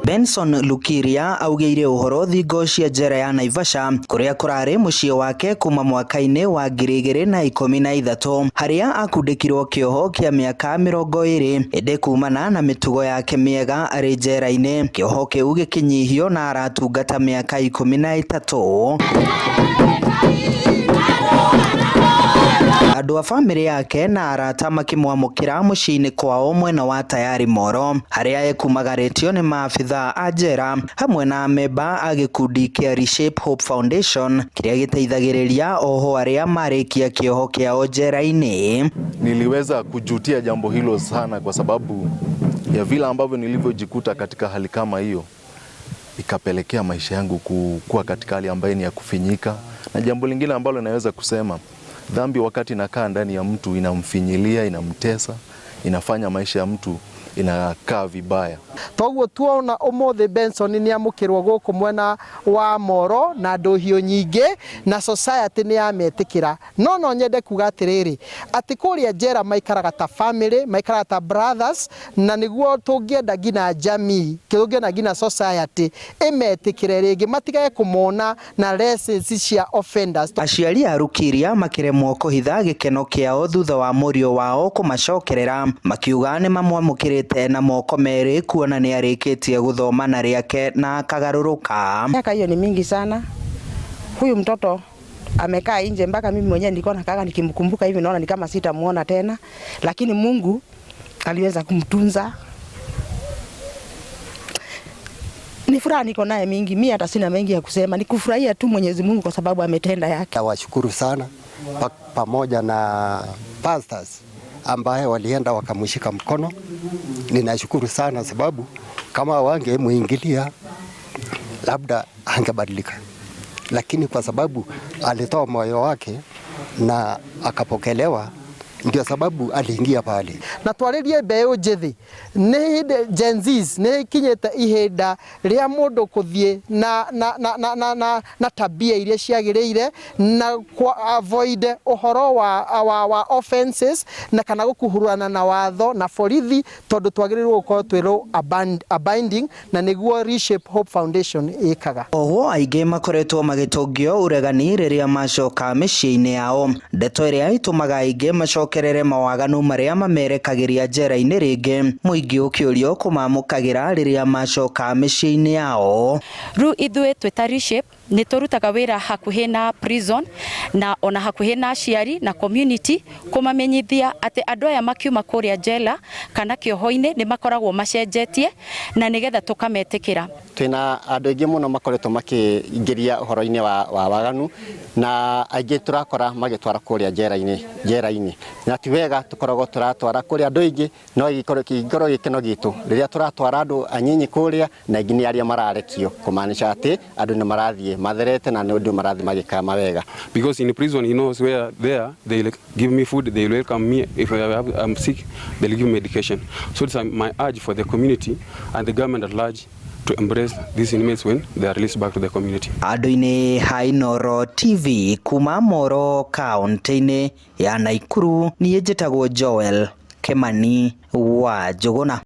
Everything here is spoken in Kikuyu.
Benson Lukiria augĩire ũhoro thingo cia njera ya Naivasha kũrĩa kũrarĩ mũciĩ wake kuma mwaka-inĩ wa 2013 harĩa akundĩkirwo kĩoho kĩa mĩaka 20 ĩndĩ kumana na mĩtugo yake mĩega arĩ njera-inĩ kĩoho kĩu gĩkĩnyihio na aratungata mĩaka 13. Andũ a bamĩrĩ yake na arata makĩmwamũkĩra mũciĩ-inĩ kwao mwena wa Tayari Moro harĩa ekumagarĩtio nĩ maabithaa a njera hamwe na amemba a gĩkundi kĩa Reshape Hope Foundation kĩrĩa gĩteithagĩrĩria oho arĩa marĩkia kĩoho kĩao njera-inĩ. Niliweza kujutia jambo hilo sana kwa sababu ya vile ambavyo nilivyojikuta katika hali kama hiyo, ikapelekea maisha yangu kuwa katika hali ambayo ni ya kufinyika. Na jambo lingine ambalo naweza kusema, dhambi wakati inakaa ndani ya mtu inamfinyilia, inamtesa, inafanya maisha ya mtu inakaa vibaya. Toguo tuona umuthi Benson ni amukirwo guku mwena wa Moro na nduhio nyingi na society ni yametikira. No no nyende kuga atiriri ati kuria njera maikaraga ta family, maikaraga ta brothers, na niguo tungienda nginya jamii, tungienda nginya society imetikire ringi matigage kumona na lessons cia offenders. Aciari a Rukiria makĩremwo kũhitha gĩkeno kĩao thutha wa mũriũ wao kũmacokerera makiuga nĩ mamwamũkĩrĩte na moko merĩ kuona nĩ arĩkĩtie gũthoma na rĩake na akagarũrũka. Miaka hiyo ni mingi sana. Huyu mtoto amekaa nje mpaka mimi mwenyewe nilikuwa nakaa nikimkumbuka hivi naona ni kama sitamuona tena, lakini Mungu aliweza kumtunza. Ni furaha niko naye mingi, mimi hata sina mengi ya kusema, ni kufurahia tu Mwenyezi Mungu kwa sababu ametenda yake. Nawashukuru sana pamoja na pastors ambaye walienda wakamshika mkono. Ninashukuru sana sababu kama wangemuingilia labda angebadilika, lakini kwa sababu alitoa moyo wake na akapokelewa, ndio sababu aliingia pale. Na twaririe mbeũ njĩthĩ nĩ hĩndĩ Gen Zs nĩ ikinyĩte ihinda rĩa mũndũ kũthiĩ na, na, na, na, na, na, na tabia iria ciagĩrĩire na kwa avoid ũhoro wa offenses na kana gũkuhurana na watho na borithi tondũ twagĩrĩirwo gũkorwo twĩ law abiding na nĩguo Reshape Hope Foundation ĩkaga. Ohwo aingĩ makoretwo magĩtũngio ũregani rĩrĩa macoka mĩciĩ-inĩ yao, ndeto ĩrĩa ĩtũmaga aingĩ macokerere mawaganu marĩa mamerekagĩria njera-inĩ rĩngĩ, mũingĩ ũkĩũrio kũmamũkagĩra rĩrĩa macoka mĩciĩ-inĩ yao. Rĩu ithuĩ twĩ ta Reshape nĩ tũrutaga wĩra hakuhĩ na prison na ona hakuhĩ na aciari na community kũmamenyithia atĩ andũ aya makiuma kũrĩa njela kana kĩoho-inĩ nĩ makoragwo macenjetie na nĩgetha tũkametĩkĩra. Twĩna andũ aingĩ mũno makoretwo makĩingĩria ũhoro-inĩ wa waganu na aingĩ tũrakora magĩtwara kũrĩa njera-inĩ na ti wega tũkoragwo tũratwara kũrĩa andũ aingĩ, no gĩkorwo gĩkeno gitũ rĩrĩa tũratwara andũ anyinyi kũrĩa na aingĩ nĩ arĩa mararekio, kũmaanisha atĩ andũ nĩ marathiĩ matherete na nĩ ũndũ marathiĩ magĩkaga mawega. Because in prison he knows where there they give me food, they welcome me. If I'm sick, they'll give me medication. So it's my urge for the community and the government at large to embrace these inmates when they are released back to the community. Andũ-inĩ ha Inooro TV kuma Moro kaunti-inĩ ya Nakuru, niĩ njĩtagwo Joel Kimani wa Njũgũna.